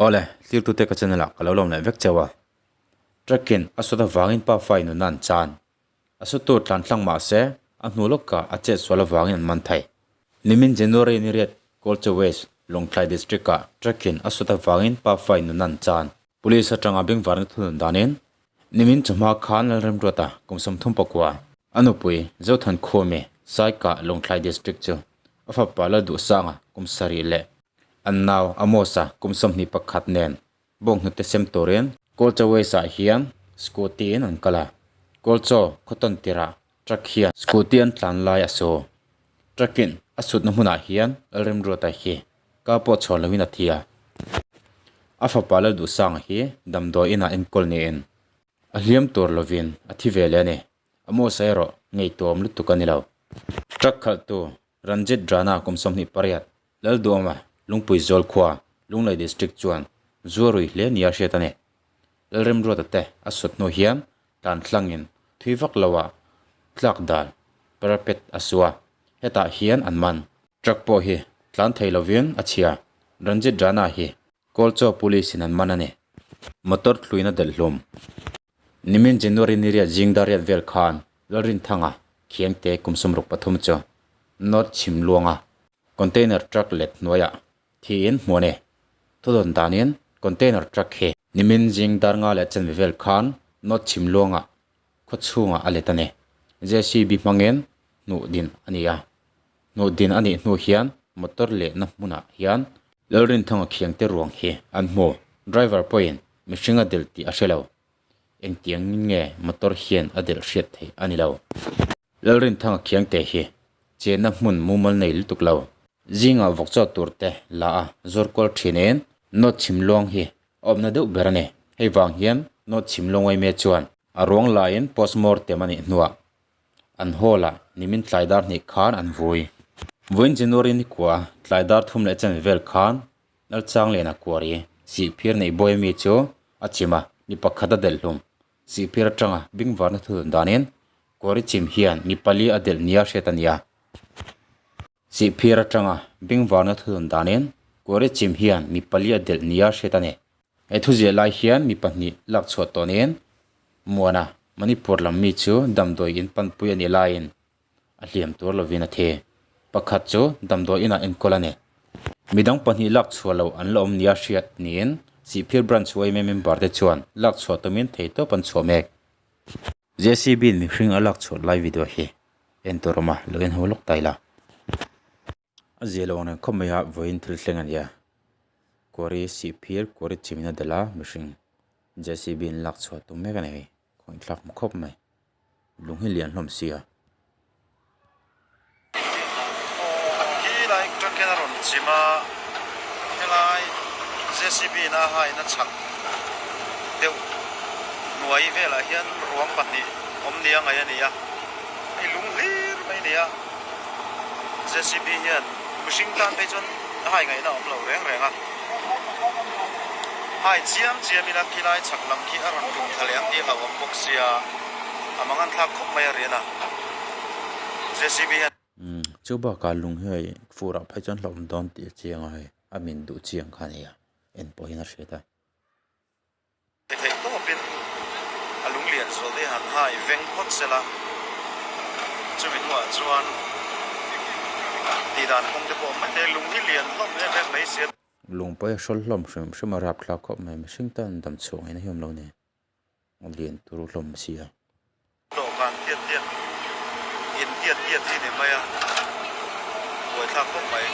Awle, tlirtute ka channel ah ka lo lawm leh vek cheu a. Truck in a sut avangin pa fai nunna an chan. A sut tur tlan tlang mah se, a hnu lawkah a chet sual avangin an man thei. Nimin January ni riat Kolche West, Lawngtlai District ah truck in a sut avangin pa fai nunna an chan. Police atanga bengvarna thunun danin nimin chawhma khan Lalremruata kum 34, a nupui Zothankhumi Saikah Lawngtlai District chu a fapa Lalduhsanga kum 7 leh An nau Amos-a kum 21 nen bawnghnute sem turin Kawlchaw West-ah hian scooty in an kal a. Kawlchaw khaw tawn tirah truck hian scooty an tlan lai a su. Truck in a sutna hmunah hian Lalremruata hi ka pawh chhuan loin a thi a. A fapa Lalduhsanga hi damdawi inah enkawl niin a hliam tur lovin a thi ve leh a ni. Amos-a erawh ngaihtuahawm lutuk a ni lo. Truck khalhtu Ranjit Rana kum 28, Lalduama, Lungpui Zawl khua, Lunglei District chuan zu a rui hle nia hriat a ni. Lalremruata te a sut hnu hian tlan tlangin thui vak loah tlak dal, parapet, a su a, hetah hian an man. Truck pawh hi tlan thei lovin a chhia. Ranjit Rana hi Kawlchaw Police in an man a ni. Motor thluina delh hlum. Nimin January ni riat zing dar riat vel khan Lalrinthanga Khiangte kum 63 chu North Chhimluanga container truck let hnuaiah thiin hmuh a ni. Thudawn danin container truck hi nimin zing dar nga leh chanve vel khan North Chhimluanga khaw chhungah a let a ni. JCB hmangin hnuh din a ni a. Hnuh din a nih hnu hian motor lehna hmunah hian Lalrinthanga Khiangte ruang hi an hmu. Driver pawhin mihring a delh tih a hre lo. Engtiang nge motor hian a delh hriat theih a ni lo. Lalrinthanga Khiangte hi chenna hmun mumal nei lutuk lo. Zingah vawkchaw tur te la a zawr kual thinin North Chhimluang hi a awmna deuh ber a ni. Hei vang hian North Chhimluang Waime chuan a ruang laiin postmortem a nih hnuah an hall ah nimin tlai dar hnih khan an vui. Vawiin January ni kua tlai dar thum leh chanve vel khan Lalchangliana kuari sihphir neih bawi ami chu a chim a, mi pakhat a delh hlum. Sihphir atanga bingvarna thudun danin kuari chim hian mi pali a delh nia hriat a ni a. Sihphir atanga bingvarna thudun danin kuari chim hian mi pali a delh nia hriat a ni. He thuziah lai hian mi pahnih lak chhuah tawnin Muana, Manipur lam mi chu damdawi in panpui a nih laiin a hliam tur lovin a thi. Pakhat chu damdawi inah enkawl a ni. Midang pahnih lak chhuah loh an la awm nia hriat niin Sihphir Branch yma member te chuan lak chhuah tumin theihtawp an chhuah mek. JCB in mihring a lak chhuah lai video hi en tur awm a, lo en ho lawk ta ila. A zia lo ang reng khawp mai a, vawiin thil thleng a nia. Quarry Sihphir quarry chimina delh a mihring JCB in lak chhuah tum mek a ni hei. Khaw inthlak hmu khawp mai. Lung hi lian hlawm sia. Khilai truck hian a rawn chim a, helai JCB in a hain a chhak deuh hnuai velah hian ruang pahnih awm nia ngaih a ni a, hei lung hlir mai a ni a, JCB hian mihring tan phei chuan a hai ngaihna a awm lo reng reng a, hai chiam chiam ila khilai chhak lam khi a rawn tum thla leh ang tih a hlauhawm bawk sia. A mang an thlak khawp mai a rian a, JCB hian. Umm chu bakah lung hi hei fur ah phei chuan hlauhawm dawn tih a chiang a hei a min duh chiang kha a nia en pawh hian a hriat a. Theih tawpin a lung lian zual te han hai veng phawt sela, chumi hnuah chuan tihdan kawng te pawh awm mai thei a, lung hi lian hlawm em em mai sia. Lung pawh hi a hrawl hlawm hrim hrim a rapthlak khawp mai mihring tan dam chhuah ngaihna hi awm lo nen. Lian tur hlawm si a. Dawhkan tiat tiat in tiat tiat hi ni mai a, buaithlak khawp mai.